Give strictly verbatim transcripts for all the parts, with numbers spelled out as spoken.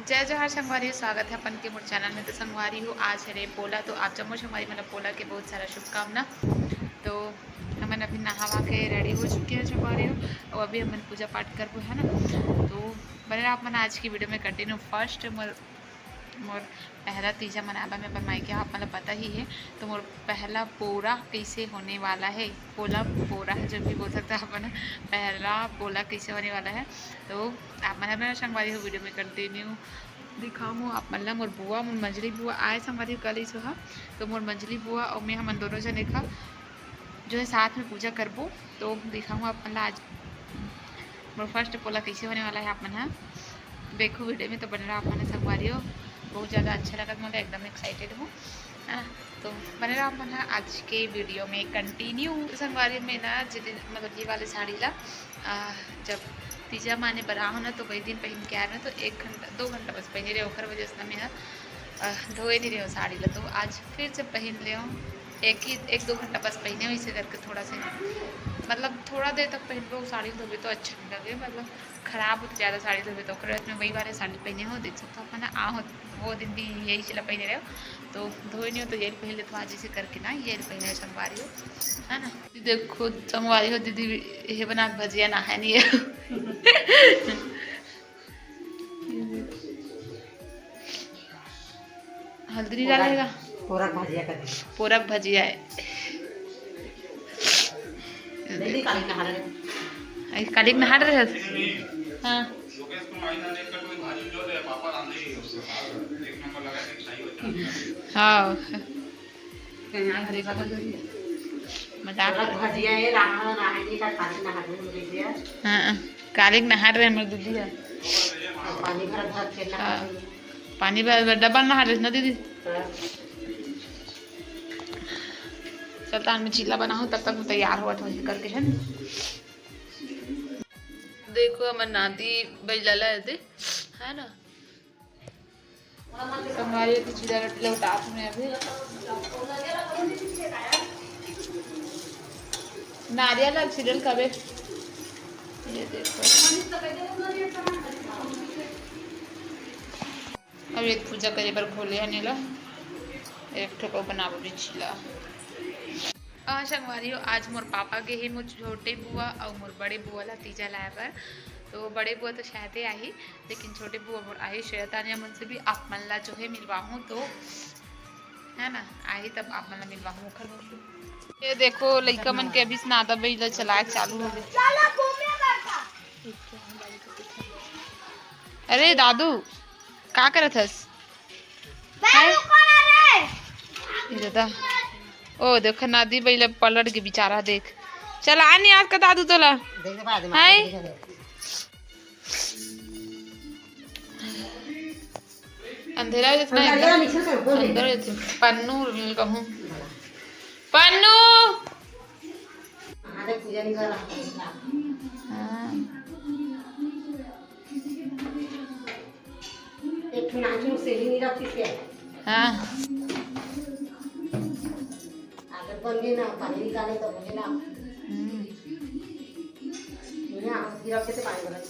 जय जोहार संगवारी हो, स्वागत है अपन के मोर चैनल में। तो संगवारी हो, आज हरे पोला, तो आप जम्मो संगवारी मन ल पोला के बहुत सारा शुभकामना। तो हमन अभी नहावा के रेडी हो चुके हैं संगवारी हो, और अभी हमन पूजा पाठ करबो, है ना। तो बने रहा आप मन आज की वीडियो में कंटिन्यू। फर्स्ट मोर मोर पहला तीजा मनाबा में अपन मायके, आप मन ल पता ही है। तो मोर पहला पोरा कैसे होने वाला है, पोला पोरा जो भी बोल सकता है अपन, पहला पोला कैसे होने वाला है। तो आप मन ह मेरा संगवारी हो वीडियो में कंटिन्यू दिखाऊँ आप मन ला। मोर बुआ, मोर मंझली बुआ आए संगवारी हो कल ही सुहा, तो मोर मंझली बुआ और मैं हमन दोनों जने का जो है साथ में पूजा करबो। तो दिखाऊँ आप मन ला आज मोर फर्स्ट पोला कैसे होने वाला है आप मन ह देखो वीडियो में। तो बने रहा आप मन संगवारी हो, बहुत ज़्यादा अच्छा लगत मोला, एकदम एक्साइटेड हूँ, है ना। तो बने रहा आप मन ह आज के वीडियो में कंटिन्यू। तो संगवारी में ना जिस दिन मतलब ये वाले साड़ी ला आ, जब तीजा माने बरा हो ना तो वही दिन पहन के आए ना, तो एक घंटा दो घंटा बस पहने रहे, ओकर वजह से ना मैं ह, आ, धोए नहीं रहे साड़ी ला। तो आज फिर जब पहन ले हूँ एक ही एक दो घंटा बस पहने हूँ, इसे करके थोड़ा सा मतलब थोड़ा देर तक पहन लो साड़ी धोबे तो अच्छा नहीं लगे, मतलब खराब होते ज़्यादा साड़ी धोबे तो। ओकर वजह से मैं वही वाले साड़ी पहने हूँ, देख सकते हो अपन आ हो वो दिन भी यही सिला पहने रहे हो, तो धोए नहीं हो तो यही पहन लेते हो आज, इसे करके ना यही पहने संगवारी हो, है ना। देखो संगवारी हो दीदी ये बना के भजिया ना है नहीं है। हल्दी नहीं डालेगा। पोरक भजिया कर दे। पोरक भजिया है। दीदी काली नहा रहे। आई काली नहा रहे हैं। हाँ। हाँ। मजाक कर। भजिया ये राहन राहन जी का खाली नहा रहे हैं भजिया। हाँ, कालिक नहा रहे हमर दीदी है। और पानी भर भर के नहा हाँ। रहे हैं। पानी भर भर डबल नहा रहे ना दीदी। हाँ। चलता मैं चीला बनाऊँ, तब तक मैं तैयार हुआ था करके, है ना। देखो हमर नाती बैला ला दे, है ना। संगवारी हो तो चीला रोटी लौटात हूँ मैं अभी। नारियल और चीला कबे। ये देखो। अब एक पूजा करे बर खोले हन एला। एक ठो बनाबो बिछी ला। अ, संगवारी हो, आज मोर पापा गे हे मोर छोटे बुआ अउ मोर बड़े बुआ ला तीजा लाए बर। तो बड़े बुआ तो शायद ही आही, लेकिन छोटे बुआ मोर आही शैतानिया मन से भी आप मन ला जो है मिलवाहूँ तो, है ना, आही तब आप मन ला मिलवाहूँ ओखर मुँह से। ये देखो लइका मन के अभी स्नादा बइला चलाए चालू हो गए। अरे दादू, का करत हस? हैं? ये दादा, ओ देखो नादी बइला पलट के बेचारा देख। चला आ नहीं आज का दादू तोला। देख दे बाद में। हैं? अंधेरा हो जाता है अंदर। अंदर हो जाता है। पन्नू कहूँ। पन्नू। हाँ। एक ठो नाचू से ही नहीं रखती क्या? हाँ। अगर बन गई ना, पानी निकाले तो मुझे ना। हम्म। यहाँ गिरा के तो पानी भरा।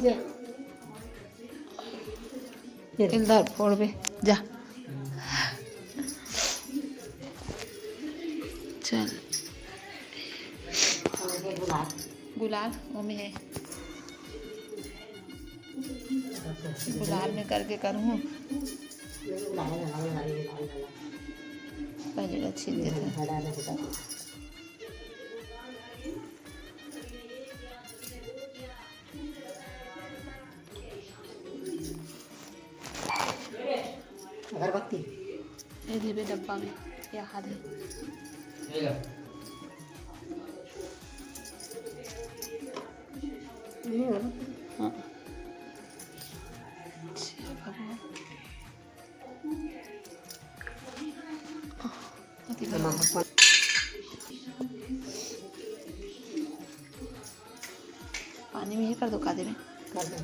जा। इधर फोड़बे, जा। चल। गुलाल, ओमे है। गुलाल में करके करूँ। पहले ला छील देते हैं। अगरबत्ती। ये देबे डब्बा में, ये हाथ है। ये अगरबत्ती। हाँ। अच्छा, भगवान। पानी में ही कर दो कादे में। कर दो।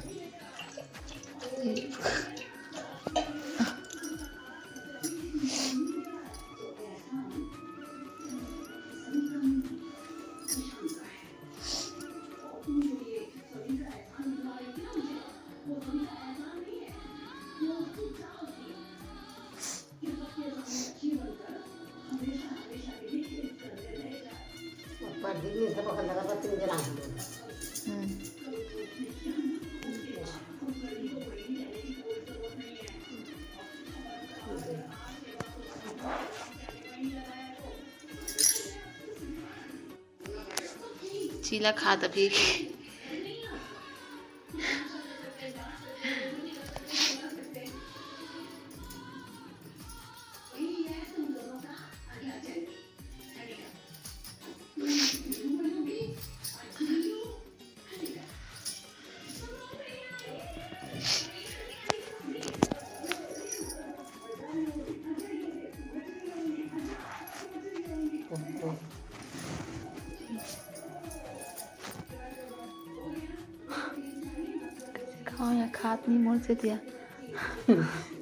चीला खात अभी। खाओ या खात नहीं मोर से दिया।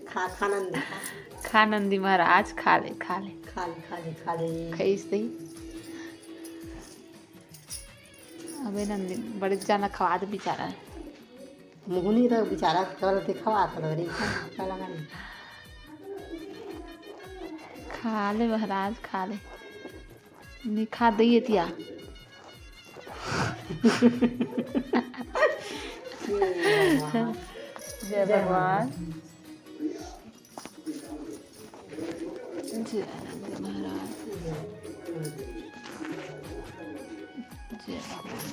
खा, खा नंदी, खा। खा नंदी महाराज, खा ले, खा ले। खा ले, खा ले, खा ले। खाइस दई। अबे नंदी, बड़े जाना खवा दे बेचारा। मुहनी तो बेचारा तोरा दिखावा था रे, का लगा नहीं। खा ले महाराज, खा ले। निखा दइए तिया। जय भगवान। जय आनंद महाराज। जय भगवान।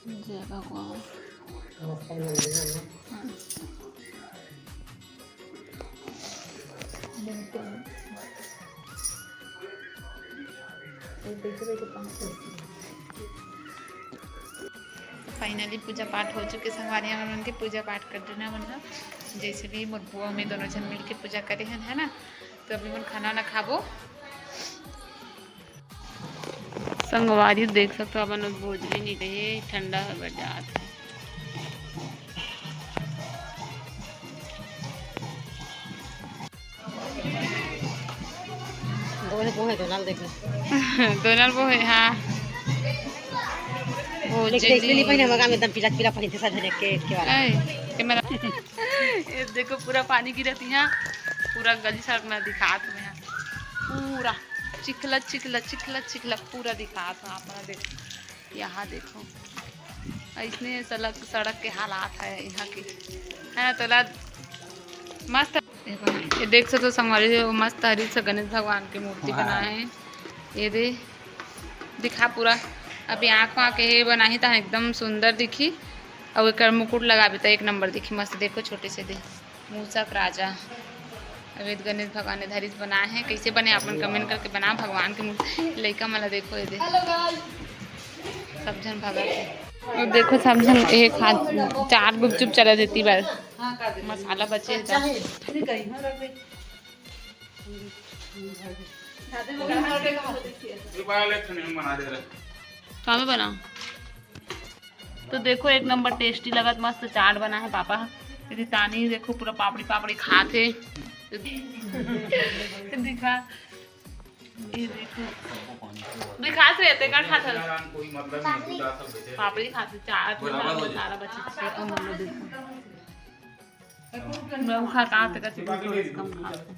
जय भगवान। फाइनली पूजा पाठ हो चुके संगवारी, हमन के पूजा पाठ कर देना मन ला। जैसे भी मोर बुआ में दोनों जन मिलके पूजा करे हन, है ना। तो अभी मन खाना ना खाबो। संगवारी देख सकथो, अपन भोजली नहीं रहे, ठंडा हवा जात है। बोहे, बोहे, दोनल देखो। दोनल बोहे, हाँ। देख, देख, भोजली। पहले मगा में एकदम पीला, पीला पहनते साथ धरे के, के वाला। ऐ, कैमरा। ये देखो, पूरा पानी गिरत यहाँ, पूरा गली सड़क में दिखात में है, पूरा चिखला, चिखला, चिखला, चिखला पूरा दिखात है। आप मन देखो, यहाँ देखो, ऐसने सड़क, सड़क के हालात है यहाँ के, है ना। तोला मस्त, ये देख सकथो संगवारी, मस्त हरी से गणेश भगवान के मूर्ति बनाए है। ये दे, दिखा पूरा। अभी आँख वाँख के हे बनाही त एकदम सुंदर दिखी। अउ एकर मुकुट लगाबे त एक नंबर दिखी, मस्त। देखो छोटे से दे, मूसक राजा। अभी गणेश भगवान ने धरिस बनाए हैं, कैसे बने आप मन कमेंट करके बना भगवान के मूर्ति। लइका मन ला देखो, ये दे, सब झन भगत है। अउ देखो सब झन एक हाथ चार गुपचुप चला देती बार मसाला बचे है। कामे बनाओ। तो देखो, एक नंबर टेस्टी लगत, मस्त चाट बना है पापा। दीदी तानी देखो, पूरा पापड़ी, पापड़ी खात है। दिखा, ये देखो, दिखा से रहते का खात है। पापड़ी खात है, चाट में सारा बच्चे। मैं वो खाता आते का चिकन थोड़े से कम खाते।